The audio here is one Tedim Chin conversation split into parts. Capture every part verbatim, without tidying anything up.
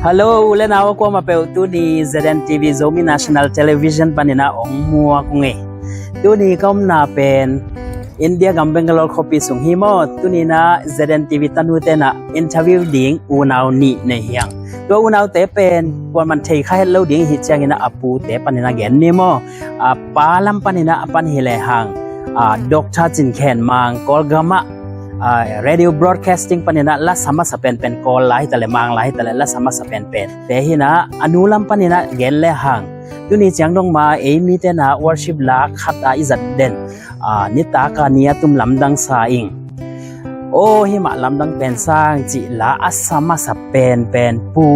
Hello, u le nau kuamah peuh, tuni Z N T V Zomi National Television panin ah ong muak ung ei. Tuni ka omna pen India gam Bangalore khuapi sung hi maw. Tuni in ah Z N T V tanute in ah interview ding unau nih nei hi hang. Tua unaute pen kuaman thei kha het lo ding hi ciangin ah a pute panin ah gen ni maw. A pa lam panin ah a pan hi le hang, a, Doctor Cin Khen Mang, Kawlgam ah, a, radio broadcasting panin ah lasa masa penpen, Kawl la hi ta leh, Mang la hi ta leh, lasa masa penpen te hi in ah, a nu lam panin ah gen le hang, tuni ciang dong ma ei mite in ah worship la khat a i zat den, a, nitak a ni a tum lamdang sa ing. Aw, hih mah lamdang pen sang cih la a sa masa penpen Pu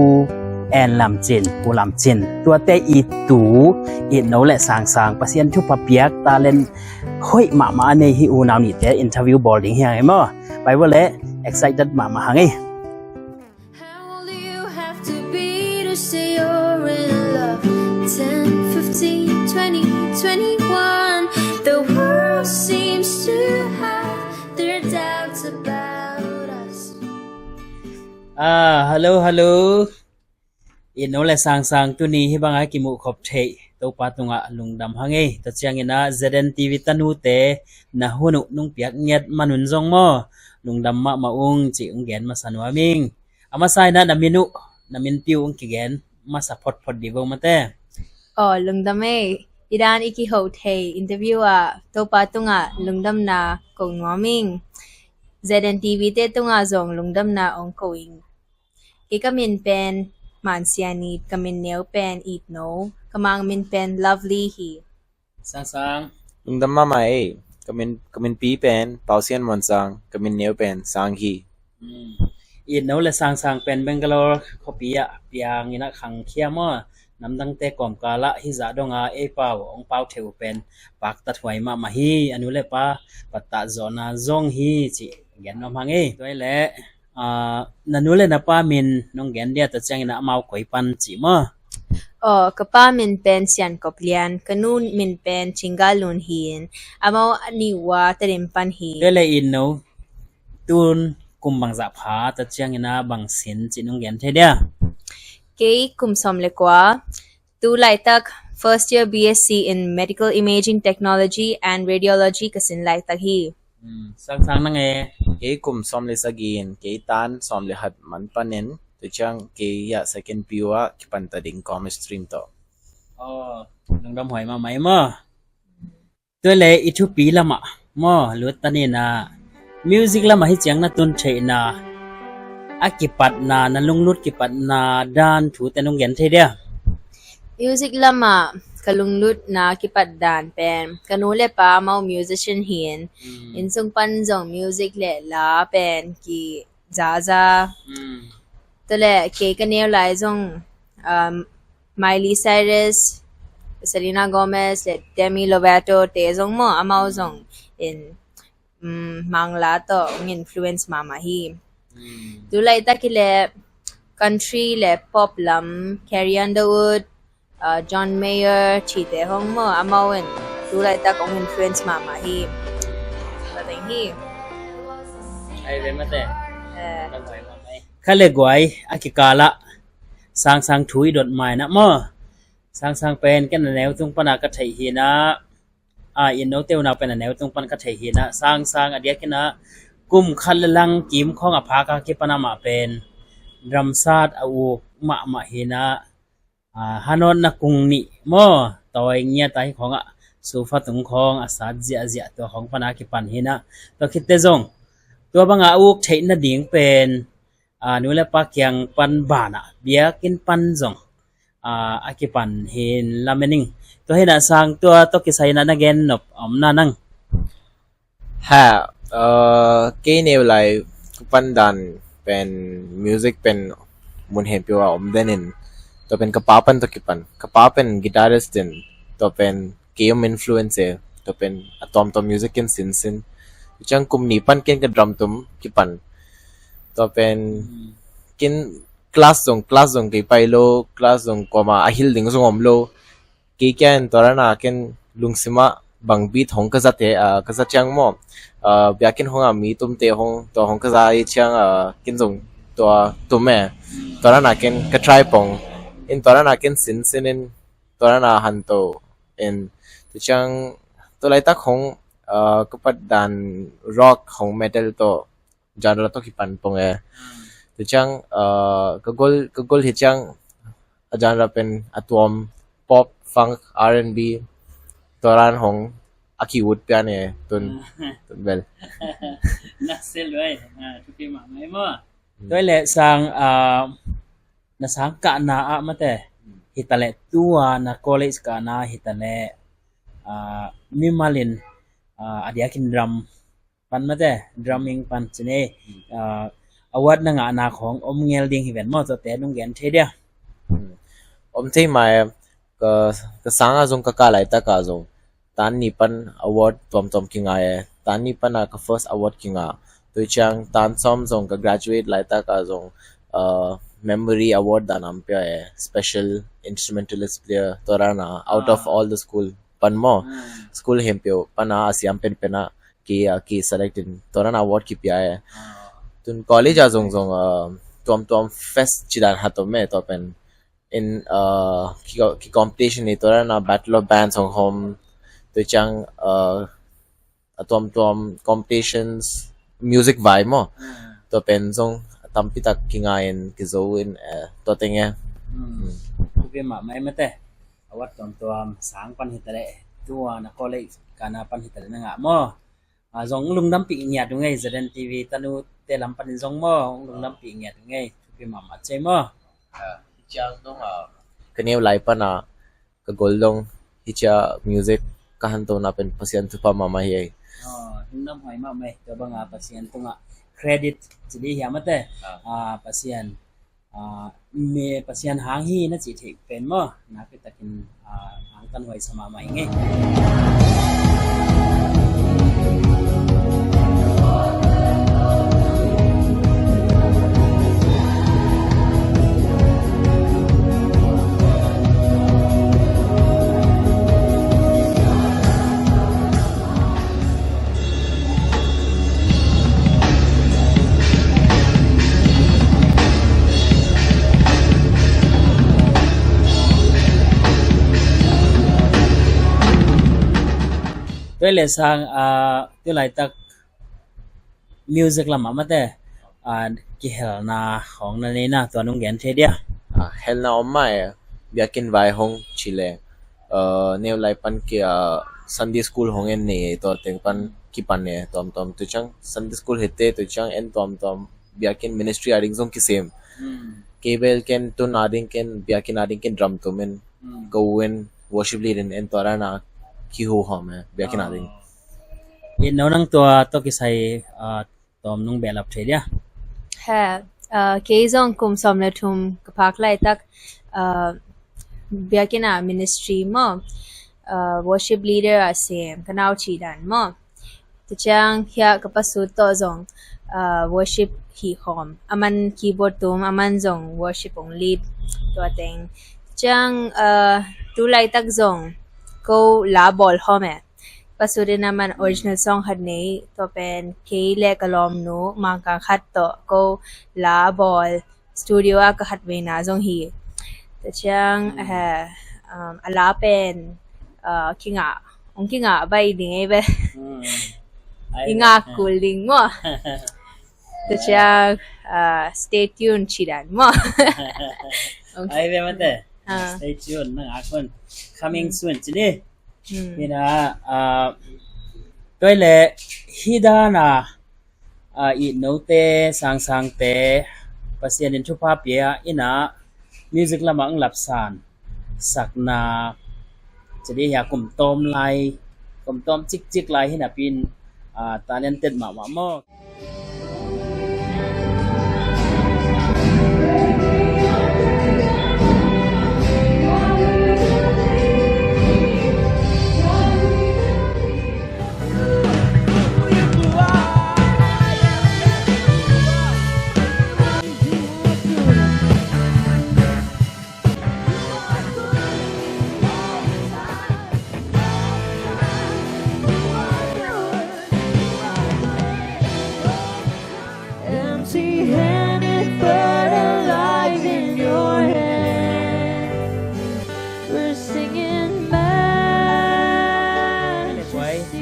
En Lam Cin, Pu Lam Cin. Tuate i tu, i no le sang sang, Pasian thupha piak, talent hoih mahmah a nei hih unau nihte interview bawl ding hi hang ei maw. Pai vo leh, excited mahmah hang ei. How old you have to be to say you're in love? Ten, fifteen, twenty, twenty-one. The world seems to have their doubts about us. Ah, hello, hello. I no le sang sang, tuni hih banga kimuh khop theih Topa tungah lungdam hang ei. Tua ciangin ah Z N T V tanute na hun uh nong piak ngiat man un zong maw, lungdam mahmah ung cih ong gen masa nuam ing. A masa in ah na min uh, na min piu ong kigen masa photphot di vo mate. Aw, lungdam ei. I dan i kiho thei interview ah Topa tungah lungdamna ko nuam ing. Z N T V te tungah zong lungdamna ong ko ing. Kei ka min pen Man Sian It, ka min neu pen It No, ka mang min pen Lovely hi. Sang sang. Lungdam mahmah ei. Ka min, ka min pi pen Pau Sian Muan Sang, ka min neu pen Sang hi. Hmm. It No le sang sang pen Bangalore khuapi ah piang in ah khang khia maw. Namdangte kawmkal ah hih zah dong a ei pau ong pau thei uh pen paktathuai mahmah hi. A nu le pa pattah zawhna zong hi cih gen nuam hang ei. Tua hi leh, ah, na nu le na pa min nong gen dia, tua ciangin ah amau koi pan cih maw? Aw, ka pa min pen Sian Kop Lian, ka nu min pen Cing Ga Lun hi in, amau a nih uh a Tedim pan hi. Tua hi leh It No, tun kum bangzah pha, tua ciangin ah bang sin cih nong gen thei dia? Kei kum sawm le kua, tu laitak first year B S c in Medical Imaging Technology and Radiology ka sin laitak hi. Hmm, sang sang nang e? Kei kum sawm le sagih in, kei tan sawm le khat man panin, tua ciang kei ah second P U ah kipan ta ding, commerce stream tawh. Aw, lungdam huai mahmah ei maw. Tua hi leh i thupi lamah maw lut ta ni in ah, music lamah hih ciang na tun theihna, a kipatna, na lunglut kipatna dan thute nong gen thei dia? Music lamah ka lunglutna kipat dan pen ka nu le pa amau musician hi in, mm, innsung pan zong music le la pen ki zaza. Mm. Tua leh kei ka neu lai zong, um, Miley Cyrus, Selena Gomez le Demi Lovato te zong maw, amau zong in, um, Mangla tawh ong influence mahmah hi. Mm. Tu laitak hi leh country le pop lam, Carrie Underwood, uh, John Mayer, chite hong maw, amau in tu laitak ong influence mahmah hi. Tua teng hi. Ai ve mate. Eh. Kha le guai a kikal ah sang sang thu i dot mai na maw. Sang sang pen ken a neu tung pan a ka theih hi na, a, i note unau pen a neu tung pan ka theih hi na, sang sang a diakin ah kum khat le lang kim khawng a phak a kipan amah pen drum set a uk mahmah hi na, a, hanawtna kung nih maw, tawi ngiat a hi khawng ah sofa tung khawng a sat ziahziah, tua khawng pan a kipan hi na. Tua khitte zong tua banga a uk theih nading pen, a, nu le pa kiang pan banah biakinn pan zong, a, a kipan hi in lamen ing. Tua hi na sang, tua tawh kisai in ah na gen nop om na nang? Ha, uh, kei neu lai ka pan dan pen music pen mun hempi a om den in, tua pen ka pa pan tawh kipan. Ka pa pen guitarist in, tua pen kei om influence e, tua pen a tuamtuam music ken sinsin. Ciang kum nih pan ken ka drum tum kipan. Tua pen ken class zong, class zong kei pai lo, class zong kuama a hilh ding zong om lo. Kei kia in tua rana ken lungsimah bang beat hong ka zate, ah, ka za ciang maw, ah, biakinn hong a mi tumte hong, tua hong ka za i ciang, ah, ken zong tua tum e. Tua dan a ken ka try pong in, tua dan a ken sin sin in, tua dan a han to in. Tua ciang tua laitak hong, ah, ka pat dan rock hong metal to genre to kipan pong e. Tua ciang, ah, ka gol, ka gol hi ciang a genre pen a tuam pop, funk, R and B, tua dan hong a ki ut pian e, tun, tun bel. Nak sel duai, ah, thupi mahmah e maw. Tua leh sang, ah, na sang kahna ah mate, hi ta leh tua na college kahna hi ta leh, ah, mimal in, ah, a diakin drum pan mate, drumming pan ci ni, ah, award na ngahna khong om ngel ding hi ven maw, tuate nong gen thei dia? Om thei mai, ka, ka sang a zong ka kah laitak a zong tan nih pan award tuamtuam kinga e. Tan nih pan a ka first award kinga. Tua ciang tan sawm zong ka graduate laitak a zong, uh, memory award dan a hong pia e. Special instrumentalist player tua dan a out of all the school pan maw. School hempeuh pan a a siam penpen a ki, uh, ki select in tua dan a award kipia e. Tun college a zong zong, uh, tuamtuam fest ci dan hat om e, tua pen in, uh, ki, ki competition hi, tua dan a Battle of Bands hong hom, tua ciang, uh, a tuamtuam competitions, music vai maw. Tua pen zong a tampi tak kinga in kizo in, eh, tua teng e. Thupi mahmah e mate. Award tuamtuam sang pan hi ta leh, tua na college kahna pan hi ta leh na ngah maw. Ah, zong lungdampih ngiat ung ei, Z N T V tanu te lam panin zong maw, lungdampih ngiat ung ei, thupi mahmah ci ei maw. Ah, ciang dong, ah, ka neu lai pan a ka gol dong hi cia music ka han to na pen Pasian thupha mahmah hi ei. Oh, lungdam huai mahmah ei, tua bang a Pasian tungah credit ci di hiam mate. Ah. Ah, Pasian, ah, mi Pasian hang hi na cih theih pen maw, nakpi takin, ah, hang tan huai sa mahmah ing ei. Tua leh sang, ah, tu laitak music lamah mate, ah, kihelna hong na nei na, tua nong gen thei dia? Ah, helna om mah e, biakinn vai hong ci leng, ah, neu lai pan ki, ah, Sunday school hong en nei, tua teng pan kipan e, tuamtuam. Tua ciang Sunday school hi te, tua ciang en tuamtuam, biakinn ministry a ding zong kisem. Hmm. Kei bel ken tun a ding ken, biakinn a ding ken drum tum en, hmm, ko en worship leader en, en tua dan a kihuhom e, biakinn a ding. Oh. I no nang tua tawh kisai, ah, tawm nong behlap thei dia? He, ah, kei zong kum sawm le thum ka phak laitak, ah, biakinn a ministry maw, ah, worship leader a sem ka nau cih dan maw. Tua ciang hiah ka pasut tawh zong, ah, worship hih khawm. Aman keyboard tum, aman zong worship hong lead tua teng. Tua ciang, ah, tu laitak zong ko la bawl khawm e. Pasut in aman original song khat nei, tua pen kei le ka lawmnu Mangkang khat tawh ko la bawl, studio ah ka khat veina zong hi. Tua ciang, hmm, eh, um, a la pen, uh, kingah, hong kingah baih ding ei ve. Hmm. I ngah kul ding maw. Tua ciang, uh, stay tuned ci dan maw. Ai ve mate. Ah. Stay tuned, na ngah kul. Coming soon ci ni. Hmm. Hi na, ah, tua leh hi dan a, ah, i note, sangsangte, Pasian in thupha pia, hi na, music lamah ang lapsan sakna, ci di hiah kum tawm lai, kum tawm cikcik lai hi napi in, ah, talented mahmah maw.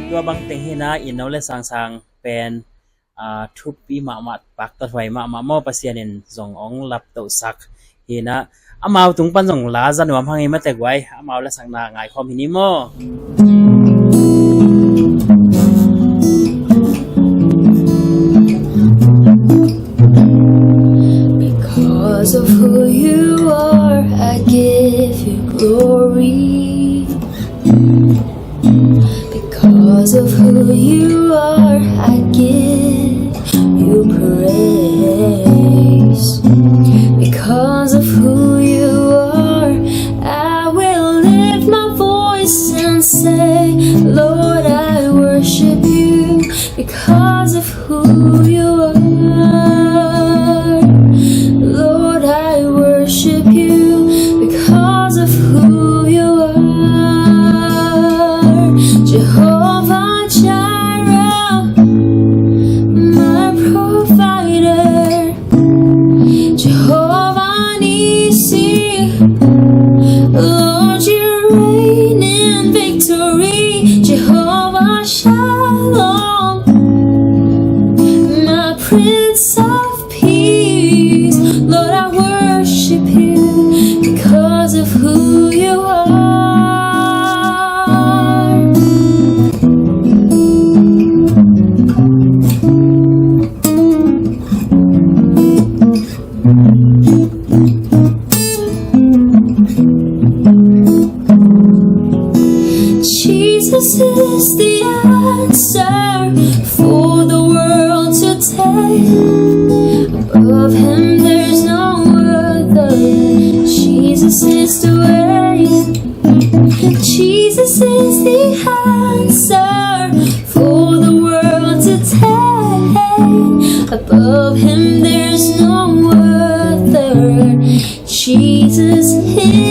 Tua bang teng hi-in ah, i no le sangsang pen, aa, thupi mahmah, paktathuai mahmah maw, Pasian in zong hong laptohsak hi-in ah, amau tung pan zong la za nuam hang hi mate guai, amau lasakna ngaikhawm hi ni maw. Because of who you are, I give you glory. Because of who you are, I give you praise. Because of who you are, I will lift my voice and say, Lord, I worship you. Because of who you are, Lord, I worship you. Because of who you are, Jehovah Jireh, my provider, Jehovah Nissi, Lord, you reign in victory, Jehovah Shalom, my Prince of Peace. Lord, I worship you because of who you are. Jesus is the answer for the world today. Above him there's no other. Jesus is the way. Jesus is the answer for the world today. Above him there's no other. Jesus is